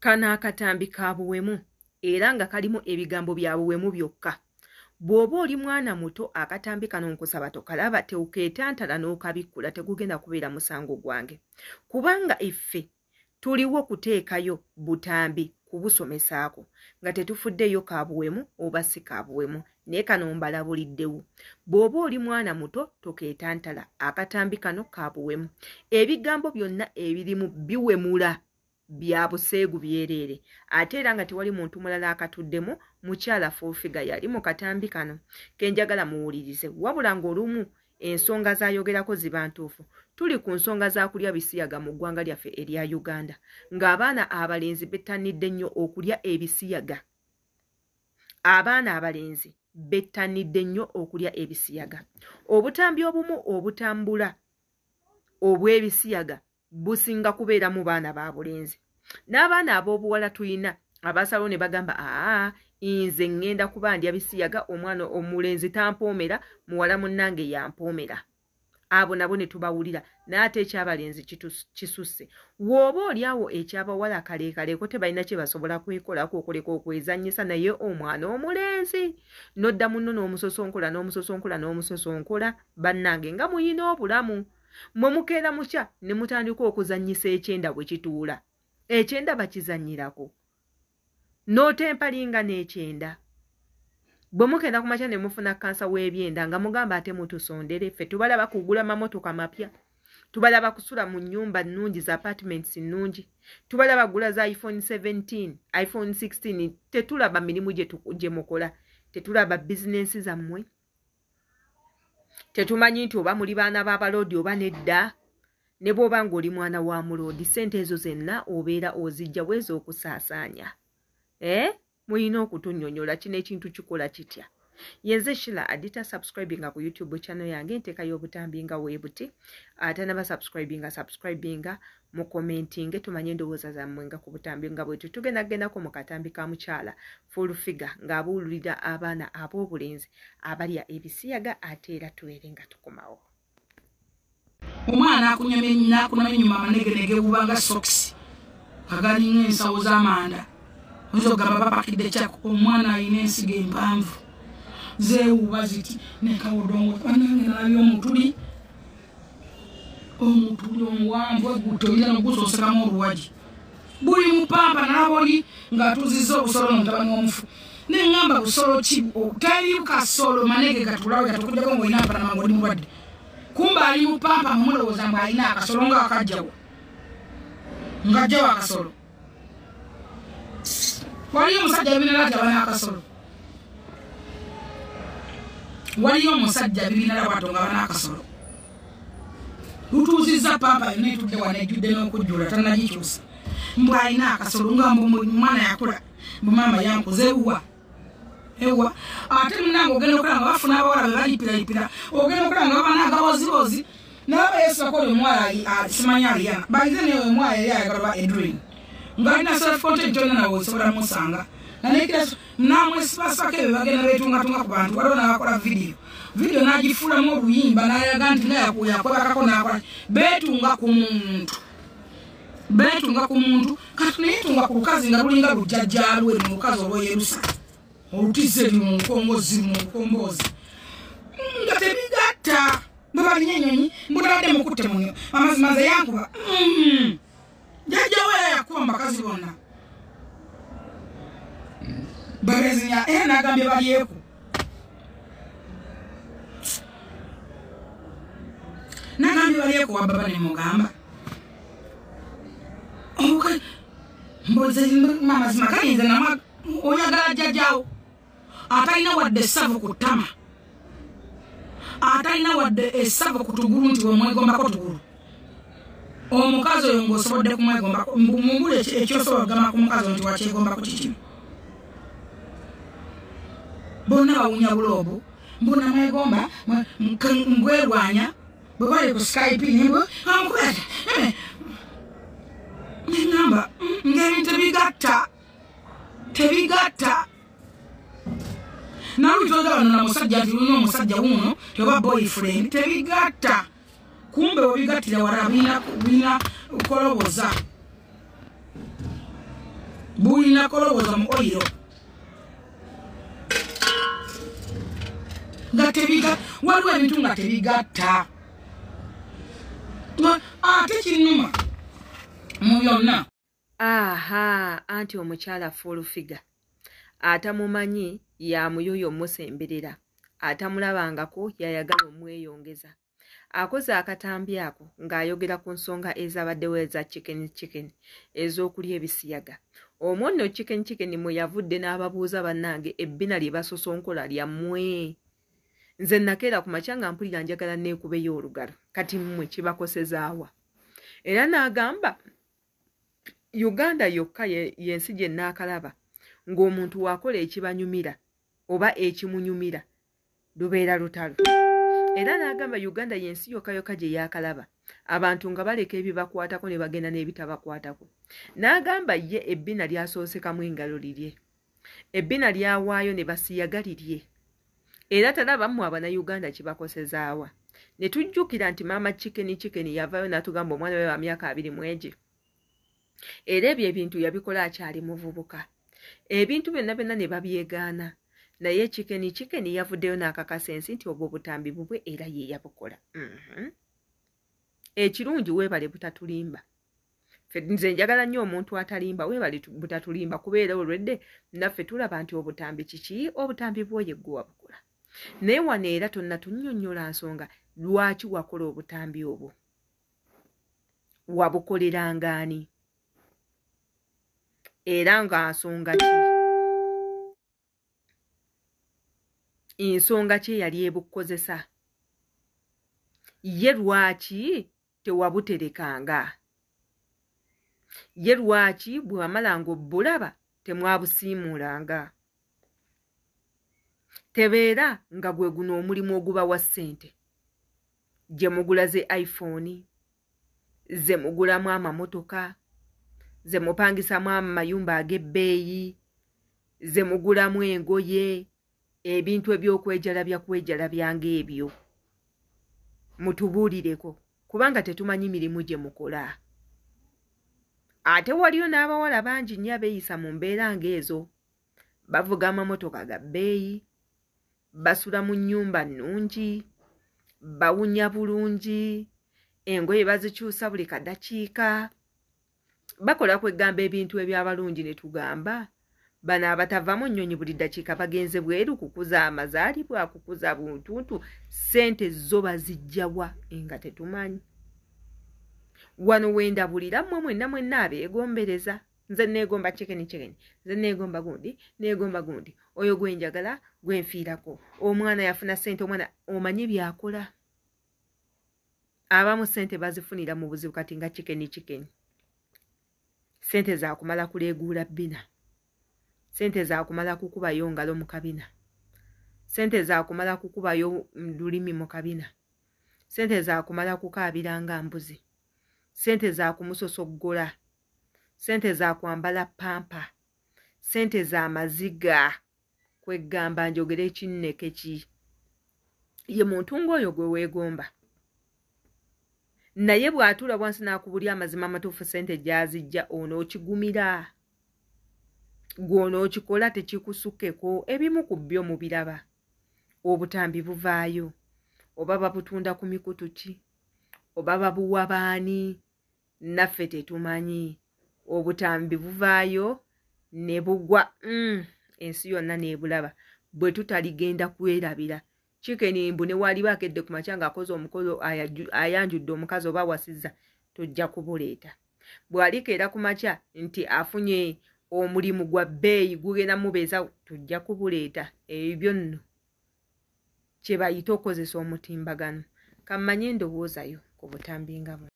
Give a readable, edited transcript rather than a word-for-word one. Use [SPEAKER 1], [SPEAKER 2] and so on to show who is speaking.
[SPEAKER 1] Kano akatambi ka buwemu era nga kalimu ebigambo bya buwemu byokka. Bw'oba oli mwana muto akatambi kano nkusaba tokalaba, tewukeetantala n'okabikkula, tegugenda kubeera musango gwange. Kubanga iffe tuliwo kuteekayo butambi kubusomesaako nga tetufuddeyo ka buwemu oba si ka buwemu, naye kano mbalabuliddewo. Bw'oba oli mwana muto tokeetantala, akatambi kano ka buwemu. Ebigambo byonna ebirimu biwemula bya buseegu byereere, ate era nga tewali muntu mulala akatuddemu. Mukyala Full Figure yali mu katambi kano ke njagala muwulirize, wabula ng'olumu ensonga z'ayogerako ziba ntuufu. Tuli ku nsonga za kulya bisiyaga mu ggwanga lyaffe erya Uganda, ng'abaana abalenzi bettanidde nnyo okulya ebisiyaga. Abaana abalenzi bettanidde nnyo okulya ebisiyaga. Obutambi obumu obutambula obw'ebisiyaga businga kubeera mu baana ba bulenzi. N'abaana ab'obuwala tuyina abasalawo ne bagamba, aa nze ŋŋenda kuba ndya bisiyaga, omwana omulenzi tampoomera, muwala munnange yampoomera. Abo nabo ne tubawulira, naye ate ekyabalenzi kisusse. W'oba oli awo ekyabawala kaleekaleeko tebalina kye basobola kwekolako okuleka okwezannyisa, naye omwana omulenzi n'odda munno n'omusosonkola n'omusosonkola n'omusosonkola. Bannange nga muyina obulamu, mmwe mukeera mukya ne mutandika okuzannyisa ekyenda bwe kituula. Ekyenda bakizannyirako, n'otempalinga n'ekyenda. Bwe mukenda ku makya ne mufuna kansa w'ebyenda nga mugamba ate mutusondere ffe, tubalaba kugula mamotoka mapya, tubalaba kusula mu nnyumba nnungi za apartments nnungi, tubalaba gula za iPhone 17, iPhone 16, tetulaba mirimu gye mukola, tetulaba bizinensi zammwe, tetumanyi nti oba muli baana b'abaloodi oba nedda. Ne bw'oba ng'oli mwana wa muloodi, ssente ezo zenna obeera ozijja bweza okusaasaanya. Muyina okutunnyonnyola kino ekintu kikola kitya. Yenze Shila Adita, subscribinga ku YouTube channel yange, nteekayo obutambi nga weebuti. Atanaba subscribinga, subscribinga, mukomentinge tumanye endowooza zammwe nga ku butambi nga bwetu. Tugenda gendako mu katambi ka mukyala Full Figure ng'abuulirira abaana ab'obulenzi abalya ebisiyaga, ate era tubeere nga tukomawo.
[SPEAKER 2] Omwana akunamye ennyuma amanegenege gubanga sokisi agalinga ensawo z'amanda, oyinza okugamba bapakidde kyako. Omwana alina ensigo empanvu zeewuba ziti nekawodongo. Bannange nalabye omutuli, omutuli omuwanvu egutte, oyinza n'ogusosekamu oluwagi, buli mupampa. Nalaba oli ng'atuuzizza obusolo n'omutabani w'omufu, neŋŋamba busolo ki? Teri kasolo manege gatulawe gatukujjako ng'olina mpanama ng'oli mulwadde. Kumba ali mupampa, mumulowooza mbu alina akasolo nga akajjawo, ng'ajjawo akasolo. Waliyo omusajja bibinala nti abana akasolo, waliyo omusajja bibinala bwato nga abana akasolo. Lutuuzizza pampa yonna etudde wano ejjudde n'okujjula, tannagikyusa. Mbu alina akasolo nga mbu mwana yakula, mbu maama yankuza ewuwa ewa. Ate munange ogenda okulaba nga bafuna abawala be balipiralipira, ogenda okulaba nga babana agabozibozi naba yeesibako. Oli omuwala simanyi Aliyana bayize, naye omuwala yali ayagala ba Edwin ng'alina self content kyonna, nawe osobola musanga nanekira namwesibasibako ebyo. Bagenda beetungatunga ku bantu. Waliwo n'abakola vidiyo, vidiyo n'agifuulamu oluyimba n'ayaga nti nga yakwebakako n'akola. Beetunga ku muntu, beetunga ku muntu. Kati neyetunga ku lukazi nga lulinga lujjajjaalwe mu lukazi olweyerusa olutisse mu nkongozi mu nkomboozi nga tebigatta. Bwe balinya ennyonyi mbunabadde mukutte munyo amazima nze yankuba jjajja we era yakuba mu bakazi bonna barezinya, era n'agambye balyeku nagambye balyeku wa baba. Ne mugamba amazima kayinza namwa oyagala jjajjawo atalina wadde essavu ku ttama, atalina wadde essavu ku tugulu, nti wemwegombako tugulu. Omukazi oyo ng'osobodde kumwegombako, mumbule ekyosobola okugamba ku mukazi oyo nti wakyegombako kikino. Bonna bawunya buloobu mbuna mwegomba mbwerwanya bwe bali ku Skype nembwe amukubira neŋŋamba ng'ebintu tebigatta, tebigatta. Naluyitoza bano na musajja nti lulina omusajja wuuno teba boyfriend, tebigatta. Kumbe webigattira wala birina koloboza. Bulina kolowooza mu oyiro. Nga tebiga, waliwo ebintu nga tebigatta. Ate kinnuma mu byonna.
[SPEAKER 1] Aha, anti omukyala full figure atamumanyi yamuyoyo omusemberera, atamulabangako yayagala omweyongeza. Akoze akatambi ako ng'ayogera ku nsonga ezabaddewo eza chicken chicken ez'okulya ebisiyaga. Omwo nno chicken chicken mwe yavudde n'ababuuza bannange ebbina lye basosonkola lyammwe. Nze nakeera ku makya nga mpulira njagala neekubeyo olugalo, kati mmwe kibakosezaawa. Era n'agamba Uganda yokka y'ensi gye nnaakalaba ng'omuntu waakola ekibanyumira oba ekimunyumira lubeera lutalo. Era n'agamba Uganda y'ensi yokka yokka gye yaakalaba abantu nga baleka ebibakwatako ne bagenda n'ebitabakwatako. N'agamba ye ebbina lyasoosekamu engalo lirye, ebbina lyawaayo ne basiyaga lirye. Era talaba mmwe Abannayuganda kibakosezaawa. Ne tujjukira nti maama chicken chicken yavaayo n'atugamba omwana we wa myaka 21. Era ebyo ebintu yabikola akyali muvubuka. Ebintu byonna byonna ne babyegaana. Naye chicken chicken yavuddeyo n'akakasa ensi nti obwo obutambi bubwe era ye yabukola. Ekirungi weebale butatulimba. Nze njagala nnyo omuntu atalimba, weebale butatulimba kubeera olwedde naffe tulaba nti obutambi kiki, obutambi bwoye gwe wabukola. Naye wano era tonnatunnyonnyola nsonga lwaki wakola obutambi obwo, wabukoleranga ani, era nga nsonga ki, ensonga ki eyali ebukozesa, ye lwaki tewabuterekanga, ye lwaki bwe wamalanga obbulaba temwabusiimuulanga. Tebeera nga gwe guno omulimu ogubawa ssente gye mugula ze iPhone, ze mugulamu amamotoka, ze mupangisamu amayumba ag'ebbeeyi, ze mugulamu engoye, ebintu eby'okwejalabya kwejalabya ng'ebyo. Mutubuulireko kubanga tetumanyi mirimu gye mukola. Ate waliyo n'abawala bangi nnyo abeeyisa mu mbeera ng'ezo, bavuga amamotoka ga bbeeyi, basula mu nnyumba nnungi, bawunya bulungi, engoye bazikyusa buli kadakiika, bakola kwegamba ebintu ebyabalungi ne tugamba bano abatavamu nnyonyi buli ddakiika bagenze bweru kukuza amazaalibwa, kukuza buntuntu, ssente zo bazijjawa nga tetumanyi. Wano wendabulira mmwe mwenna mwenna abeegombereza, nze neegomba chicken chicken, nze neegomba gundi, neegomba gundi, oyo gwe njagala gwe nfiirako, omwana yafuna ssente, omwana omanyi by'akola. Abamu ssente bazifunira mu buzibu kati nga chicken chicken. Ssente zaakumala kuleeguula bbina, ssente zaakumala kukubayo ngalo mu kabina, ssente zaakumala kukubayo lulimi mu kabina, ssente zaakumala kukaabira nga mbuzi, ssente zaakumusosoggola, ssente zaakwambala pampa, ssente z'amaziga. Kwegamba njogere ekinneke ki, ye muntu ng'oyo gwe weegomba. Naye bw'atuula wansi n'akubulya amazima amatuufu ssente gy'azijja, onookigumira, gw'onookikola tekikusukkeko. Ebimu ku byo mubiraba, obutambi buvaayo, oba babutunda ku mikutu ki, oba babuwa baani, naffe tetumanyi. Obutambi buvaayo ne bugwa, ensi yonna n'ebulaba. Bwe tutaligenda kwerabira. Chicken mbu ne waliba akedde ku makya ng'akoze omukolo ayanjudde omukazi oba awasizza, tojja kubuleeta. Bw'alikeera ku makya nti afunye omulimu gwa bbeeyi gugenda mubeeza, tojja kubuleeta. Ebyo nno kye bayita okozesa omutimbagano. Kammanye endowoozayo ku butambi nga buno.